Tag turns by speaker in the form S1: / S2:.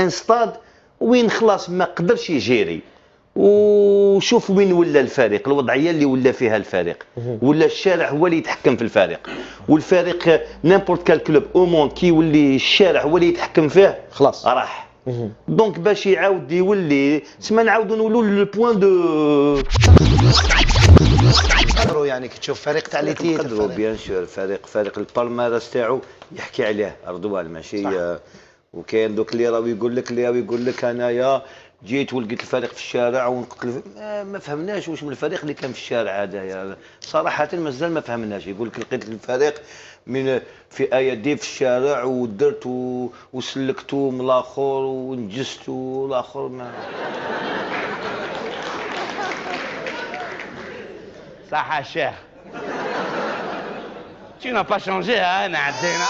S1: un stade وين خلاص ما قدرش يجيري. وشوف وين ولا الفريق، الوضعية اللي ولا فيها الفريق، ولا الشارع هو اللي يتحكم في الفريق، والفريق n'importe quel club au monde كي يولي الشارع هو اللي يتحكم فيه
S2: خلاص
S1: راح. donc باش يعاود يولي تسمى نعاودوا نولوا le point de
S3: نقدروا يعني كي تشوف فريق تاع les titres،
S1: نقدروا bien sûr. فريق ال palmarès تاعو يحكي عليه رضوان ماشي. وكاين دوك اللي راهو يقول لك، اللي راهو يقول لك انايا جيت ولقيت الفريق في الشارع ونقتل، ما فهمناش واش من الفريق اللي كان في الشارع هذايا صراحة، مازال ما فهمناش. يقول لك لقيت الفريق من في ايادي في الشارع ودرت وسلكتو من الاخر ونجست والاخر ما
S4: صح الشيخ. Tu n'as pas changé, hein, عدينا.